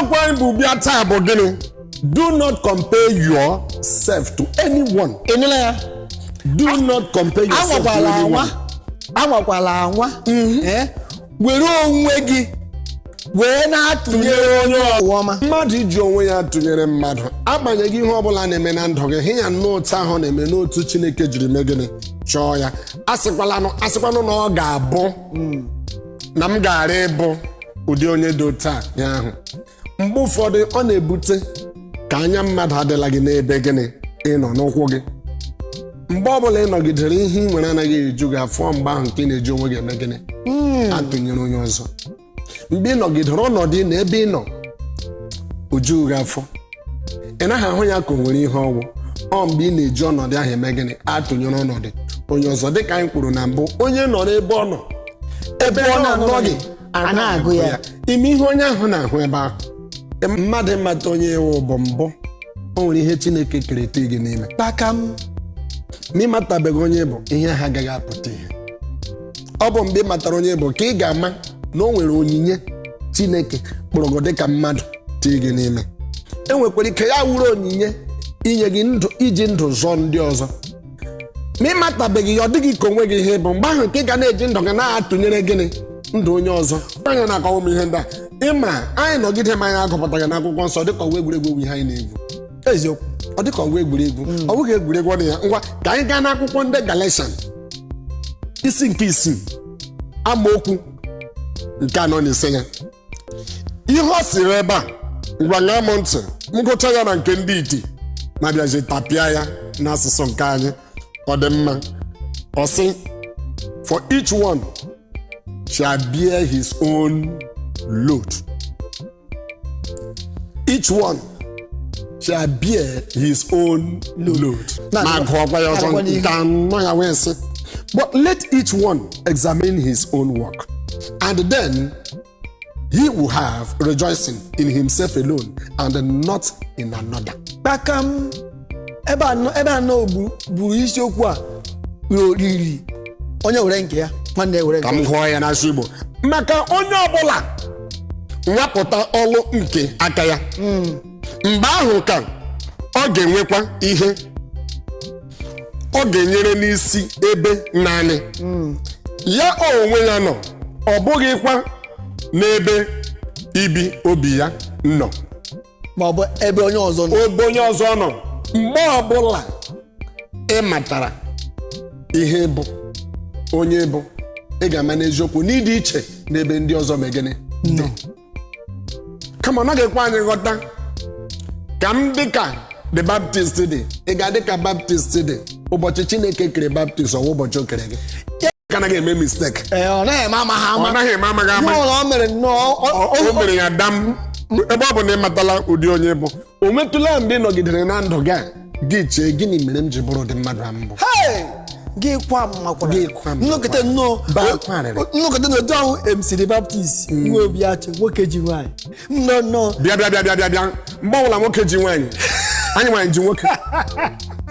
Isiokwu anyị bụ bịa taa bụ gịnị? Do not compare yourself to anyone. Ị nụla ya? Do not compare yourself to Anwakwala anwa. anyone. Anwakwala anwa, were onwe gị wee na-atụnyere onye ụwa ọma. Mmadụ iji onwe ya tụnyere mmadụ, agbanyeghị ihe ọbụla na-eme na ndụ gị, hị ya n'otu ahụ na-eme n'otu Chineke jiri mee gịnị, chọọ ya. Asịkwalanụ, asịkwanụ na ọ ga-abụ na m gaara ịbụ ụdị onye dị otu a ya ahụ. Mgbe ụfọdụ ọ na-ebute ka anya mmadụ adịla gị n'ebe gịnị ị nọ n'ụkwụ gị. Mgbe ọbụla ị nọgidere, ihe ị nwere anaghị eju gị afọ. Mgbe ahụ nke ị na-eji onwe gị eme gịnị, atụnyere onye ọzọ. Mgbe ị nọgidere ọnọdụ ị na ebe ị nọ ojughị gị afọ, ị naghị ahụ ya ka o nwere ihe ọgwụ ọ. Mgbe ị na-eji ọnọdụ ahụ eme gịnị, atụnyere ọnọdụ onye ọzọ. Dịka anyị kwuru na mbụ, onye nọ n'ebe ọ nọ, ebe ọ ọ na-anọghị, na-anọghị a na-agụ ya. Ime ihe onye ahụ na-ahụ ebe ahụ. Mmadụ ịmata onye iwu bụ mbụ, o nwere ihe Chineke kere ete gị n'ime. Kpakam. Ma ịmatabeghị onye bụ, ihe ha agaghị apụta ihe. Ọ bụ mgbe ị matara onye bụ ka ị ga-ama na o nwere onyinye Chineke kpụrụ gị dịka mmadụ tii gị n'ime. E nwekwara ike ya wuru onyinye inye gị ndụ, iji ndụ zọọ ndị ọzọ. Ma ịmatabeghị ya, ọ dịghị ka onwe gị ihe bụ. Mgbe ahụ nke ị ga na-eji ndụ gị na-atụnyere gịnị, ndụ onye ọzọ. Anyị na-akọwa m ihe ndị a, ịma anyị nọgide ma anyị agụpụtaghị n'akwụkwọ nsọ, dịka ọwa egwuregwu bụ ihe anyị na-egwu. Eziokwu. Ọ dịka ọwa egwuregwu, ọ bụghị egwuregwu ọ dị ya. Ngwa, ka anyị gaa n'akwụkwọ ndị Galatian, isi nke 6, amaokwu nke 4 na 5 ya. Ihe ọ sịrị ebe a, ngwa, ṅaa m ntị. M gụcha ya na nke ndị iti ma bịazi tapịa ya n'asụsụ nke anyị, ọ dị mma. Ọ sị, "For each one shall bear his own load." Each one shall bear his own load. Ma gụọkwa ya ọzọ. Na-agụkwa n'ihu. Nke 4 ya wee sị, "But let each one examine his own work, and then he will have rejoicing in himself alone and not in another." Kpakam. Ebe anọ buru isiokwu a riri onye were nke ya, nwanne ya were Ka nke m gụọ ya n'asụ Igbo: maka onye ọbụla nwapụta ọlụ nke aka ya, mgbe ahụ ka ọ ga-enwekwa ihe ọ ga-enyere n'isi ebe naanị ya onwe ya nọ, ọ bụghịkwa n'ebe ibi obi ya nọ ma ọ bụ ebe onye ọzọ nọ. Ebe onye ọzọ nọ. Mgbe ọbụla ị matara ihe bụ onye bụ, ị ga-ama n'eziokwu n'ịdị iche n'ebe ndị ọzọ ma gịnị dị. Kama ọ naghị ekwe anyị ghọta ka m dị ka the Baptist dị. Ị ga-adị ka Baptist dị ụbọchị Chineke kere Baptist, ọwa ụbọchị o kere gị ka anaghị eme mistake. Ee, ọ naghị eme ama ha Ọ ama. naghị eme amaghị ama. Ihe ọbụla o mere nnọọ O mere ya dam. Ebe ọ bụ na ị matala ụdị onye bụ, o metụla mgbe ị nọgidere na ndụ gị a, gị chee, gịnị mere m ji bụrụ ụdị mmadụ a mbụ? Hey! Gị kwa makwara. Gị kwa makwara. Nnọkọta nnọọ. Ba akwarịrị. Nnọkọta n'otu ahụ MC the Baptist nwe obi achị, nwoke ji nwaanyị nnọọ nnọọ. Bịa, bịa, bịa, bịa, bịa, bịa. Mgbe ọbụla nwoke ji nwaanyị, anyị nwaanyị ji nwoke.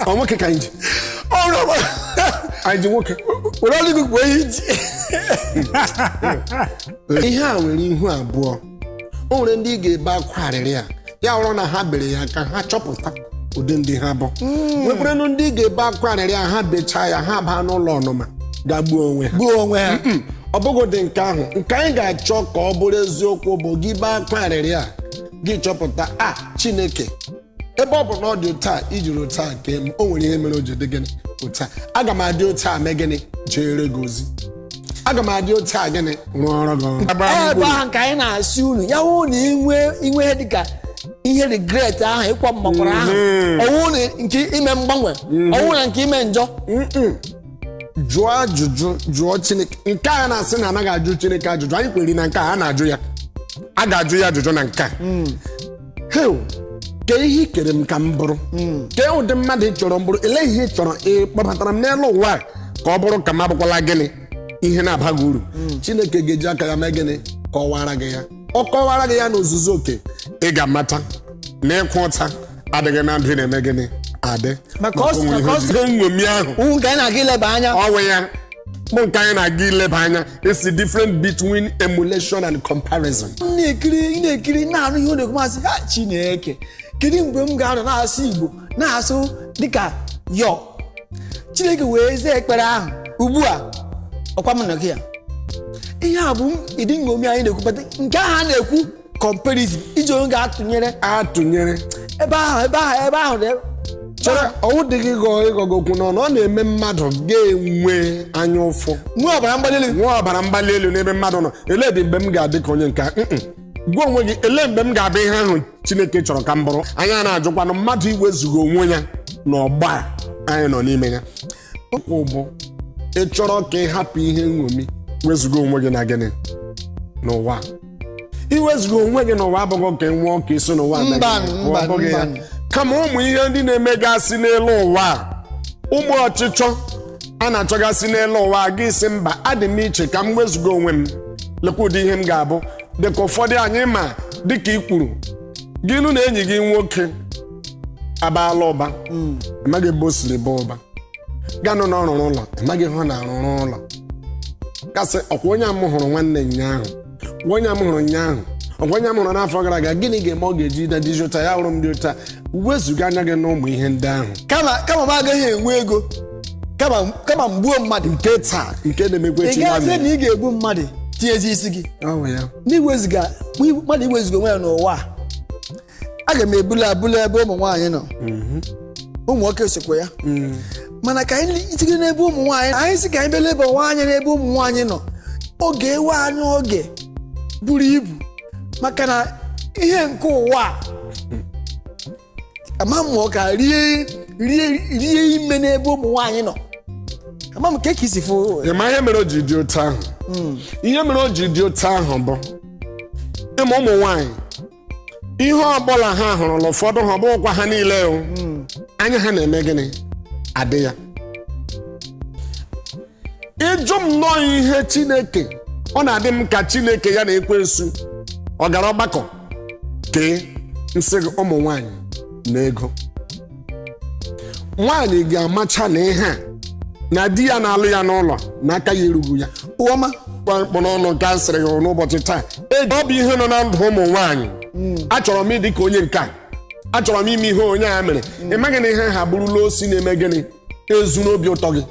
Ọ nwoke ka anyị ji. Ọrụ. Anyị ji nwoke. Were ọnụ gị kwuo ihe iji. Ihe a nwere ihu abụọ. O nwere ndị ga-ebe akwa arịrị a, ya bụrụ na ha bere ya ka ha chọpụta ụdị ndị ha bụ. Nwekwaranụ ndị ga-ebe akwa arịrị a, ha bechaa ya, ha baa n'ụlọ ọnụma ga gbuo onwe ha. Gbuo onwe ha. Ọ bụghị dị nke ahụ. Nke anyị ga-achọ ka ọ bụrụ eziokwu bụ gị bee akwa arịrị a, gị chọpụta a, Chineke, ebe ọ bụ na ọ dị otu a ijiri otu a kee m, o nwere ihe mere o ji dị gịnị otu a. Aga m adị otu a mee gịnị, jere gị ozi. Aga m adị otu a gịnị, rụọ ọrụ gị ọrụ. Ebe ahụ ka anyị na-asị unu ya hụ na inwe ihe dịka ihe regret ahụ, ịkwa mmakwara ahụ, ọwụ na nke ime mgbanwe, ọwụ na nke ime njọ. Jụọ ajụjụ, jụọ Chineke. Nke a na-asị na anaghị ajụ Chineke ajụjụ, anyị kwere na nke a, a na-ajụ ya, a ga-ajụ ya ajụjụ na nke a. Heu, kee ihe i kere m ka m bụrụ? Kee ụdị mmadụ ị chọrọ m bụrụ? Elee ihe ị chọrọ ị kpọbatara m n'elu ụwa a ka ọ bụrụ, ka m abụkwala gịnị, ihe na-abaghị uru? Chineke ga-eji aka ya mee gịnị, kọwara gị ya. Ọ kọwara gị ya n'ozuzu oke, ị ga-amata na ịkwa ụta adịghị na ndụ ị na-eme gịnị adị. Maka o nwere maka ihe nṅomi ahụ. Ụmụ nke anyị na-aga ileba anya. Ọnwụ ya. Bụ nke anyị na-aga ileba anya isi difference between emulation and comparison. M na-ekiri, na-ekiri, na-anụ ihe ọ na-ekwu, masị ha, Chineke, kedu mgbe m ga-anọ na-asụ Igbo, na-asụ dịka yọ? Chineke wee zaa ekpere ahụ. Ugbu a ọkwa m nọ gị ya. Ihe a bụ ịdị nṅomi anyị na-ekwu, bata nke ahụ a na-ekwu comparison, iji onye ga-atụnyere. Atụnyere. Ebe ahụ, ebe ahụ, ebe ahụ dị. Chere, ọwụ dị gị gọọ ịgọgọ okwu n'ọnụ, ọ na-eme mmadụ ga-enwe anya ụfụ, nwee ọbara mgbali elu, nwee ọbara mgbali elu n'ebe mmadụ nọ. Elee dị mgbe m ga-adị ka onye nke a? Mm-mm. Gwa onwe gị, elee mgbe m ga-abụ ihe ahụ Chineke chọrọ ka m bụrụ? Anyị a na-ajụkwanụ mmadụ iwezuga onwe ya n'ọgba a anyị nọ n'ime ya. Okwu bụ, ị chọrọ ka ị hapụ ihe nṅomi, wezuga onwe gị na gịnị? N'ụwa. Iwezuga onwe gị n'ụwa abụghị ka ị nwụọ, ka isi n'ụwa mee Mba, gịnị? mba, Ọ bụghị ya. mba. Kama ụmụ ihe ndị na-emegasị n'elu ụwa a, ụmụ ọchịchọ a na-achọgasị n'elu ụwa a, gị sị mba, adị m iche, ka m wezuga onwe m, lekwa ụdị ihe m ga-abụ. Dịka ụfọdụ anyị ma, dịka ị kwuru, gị nụ na enyi gị nwoke abaala ụba, amaghị ebe o siri baa ụba, ganụ na ọ rụrụ ụlọ, amaghị ihe ọ na-arụrụ ụlọ, gasị ọkwa onye a m hụrụ nwanne nyaahụ, onye a m hụrụ nyaahụ, ọkwa onye a m hụrụ n'afọ gara aga, gịnị ga-eme ọ ga-eji dadizi ụta ya hụrụ m dị ụta? Wezuga anya gị n'ụmụ ihe ndị ahụ. Kama m agaghị enwe ego, kama m gbuo mmadụ. Nke taa nke na-emekwa Ị echi gaghị ya na ị ga-egbu mmadụ tinyezi isi gị ọ bụ ya. N'iwezuga mmadụ, iwezuga onwe ya n'ụwa a, aga m ebula abụla ebe ụmụ nwaanyị nọ, ụmụ nwoke sokwa ya, mana ka anyị tigide n'ebe ụmụ nwaanyị anyị si, ka anyị bịa leba onwe anya n'ebe ụmụ nwaanyị nọ. Oge ewe anya oge buru ibu, maka na ihe nke ụwa a, ama m ọ ka rie rie rie ime n'ebe ụmụ nwaanyị nọ. Ama m ka isi fụ. Ị ma ihe mere o ji dị otu ahụ? Ihe mere o ji dị otu ahụ bụ ịma ụmụ nwaanyị, ihe ọbụla ha hụrụla, ụfọdụ ha, ọ bụghịkwa ha niile o, anya ha na-eme gịnị? Adị ya. Ịjụ m nnọọ ihe Chineke, ọ na-adị m ka Chineke ya na ekwensu ọ gara ọgbakọ kee nsị gị. Ụmụ nwaanyị na ego, nwaanyị ga-amacha na ihe a na di ya na-alụ ya n'ụlọ n'aka ya erughị ya. Ụwọma. Mkpọ n'ọnụ nke a sịrị gị n'ụbọchị taa, ọ bụ ihe nọ na ndụ ụmụ nwaanyị. Achọrọ m ịdị ka onye nke a, achọrọ m ime ihe onye a mere. Ị maghị na ihe ha bụrụla osi na-eme gịnị? Ezu n'obi ụtọ gị.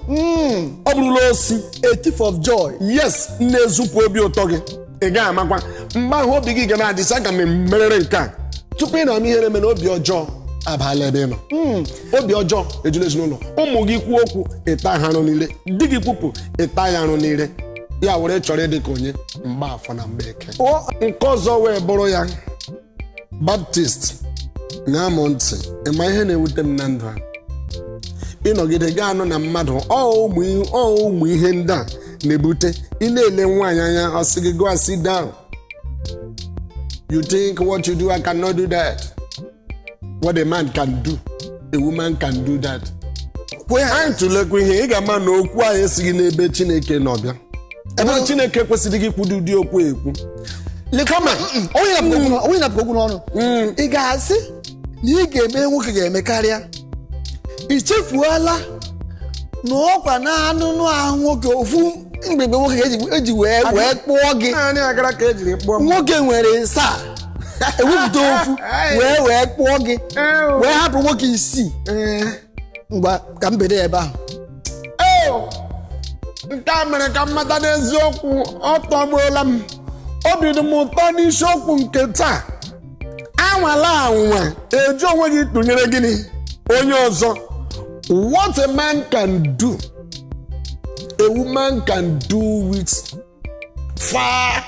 Ọ bụrụla osi. A thief of joy. Yes, na-ezupụ obi ụtọ gị. Ị gaghị amakwa mgbe ahụ obi gị ga na-adịsị, aga m emerịrị nke a. Tupu ị na-ama ihe na-eme na obi ọjọọ abaala ebe ị nọ, obi ọjọọ ejula ezinụlọ. Ụmụ gị kwuo okwu, ịta ha arụ niile. Di gị kwupụ, ịta ya arụ niile. Ya were chọrọ ịdị ka onye mgbaafọ na mgbeke. Nke ọzọ wee bụrụ ya, Baptist na-amụ ntị. Ịma ihe na-ewute m na ndụ a, ịnọgide gaa anụ na mmadụ ọ ụmụ ihe ndị a na-ebute. Ị na-ele nwaanyị anya, ọ sị gị, "Go and sit down. You think what you do, I cannot do that. What a man can do, a woman can do that." Kwee ha. Anyị tụlekwa ihe, ị ga-ama na okwu ahụ esighị n'ebe Chineke nọ bịa, ebe Chineke kwesịrị gị kwudo ụdị okwu ekwu. Kama onye napụ okwu n'ọnụ, ị ga-asị na ị ga-eme nwoke ga-eme karịa. I chefuola na ọkwa na anụnụ ahụ nwoke, ofu mgbegbe nwoke ga-eji wee kpụọ gị. Naanị agara ka ejiri kpụọ m. Nwoke nwere nsaa, ewepụta ofu wee kpụọ gị, wee hapụ nwoke isii. Ngwa, ka m bede ya ebe ahụ. Ee, nke a mere ka m mata n'eziokwu, ọ tọgbuola m. Obi dị m ụtọ n'isiokwu nke taa. Anwala anwa eji onwe gị tụnyere gịnị? Onye ọzọ. What a man can do, a woman can do it far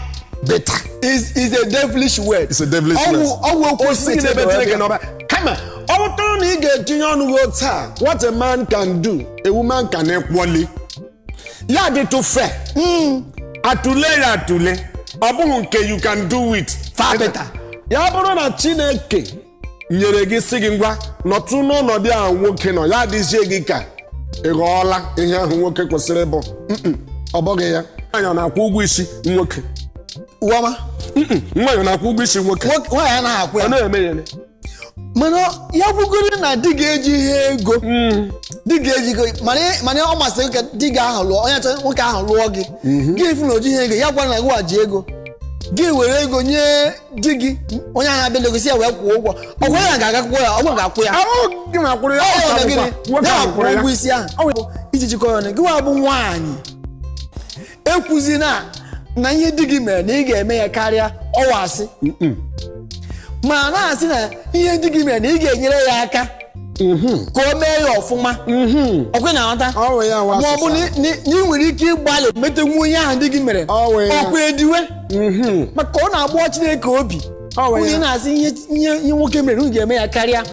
better. Is a devilish word. It's a devilish Ọwụ word. ọwụ okwu O sighị n'ebe Chineke nọ bịa. Kama ọ bụrụ na ị ga-etinye ọnụ gị taa, what a man can do, a woman can equally. Ya dịtụ fair, atụle ya atụle, ọ bụghị nke you can do it far better. Ya bụrụ na Chineke nyere gị, sị gị ngwa, nọtụ n'ọnọdụ ahụ nwoke nọ, ya adịzie gị ka ị ghọọla ihe ahụ nwoke kwesịrị ịbụ. Mm-mm, ọ bụghị ya. Nwaanyị ọ na-akwụ ụgwọ isi nwoke? Ụwọma. Mm-mm, nwaanyị ọ na-akwụ ụgwọ isi nwoke? Nwaanyị anaghị akwụ Ọ ya. na-eme ya. Mana ya bụgoro na di ga-eji ihe ego. Di gị ejigo, mana ọ masịrị gị ka di gị ahụ lụọ onye achọ nwoke ahụ lụọ gị. Gị fụ na o jighị ego ya, gwa na gị ji ego, gị were ego nye di gị, onye ahụ na-abịa legosi ya wee kwụọ ụgwọ. Ọgwa ya ga-aga kwụọ ya, ọgwa ga-akwụ ya. Ahụ gị ma kwụrụ ya. Ọ ọ na ka gịnị? bụkwa nwoke Ya ahụ kwụrụ kwụrụ ya. Ụgwọ isi ahụ. Ọ bụ iji jikọ ya ọnụ, gị nwa bụ nwaanyị, ekwuzi na ihe di gị mere na ị ga-eme ya karịa, ọwa asị. Ma na-asị na ihe di gị mere na ị ga-enyere ya aka ka o mee ya ọfụma, ọkwe na nghọta? Ọ wụ ya nwa Ma ọ bụ asụsụ. na ị nwere ike ịgbalị metenwu onye ahụ di gị mere. Ọ wụ ya. Ọkwa ediwe maka ọ na-agbọ Chineke obi. Ọ wụ ya. Onye na-asị ihe ihe nwoke mere unu ga-eme ya karịa.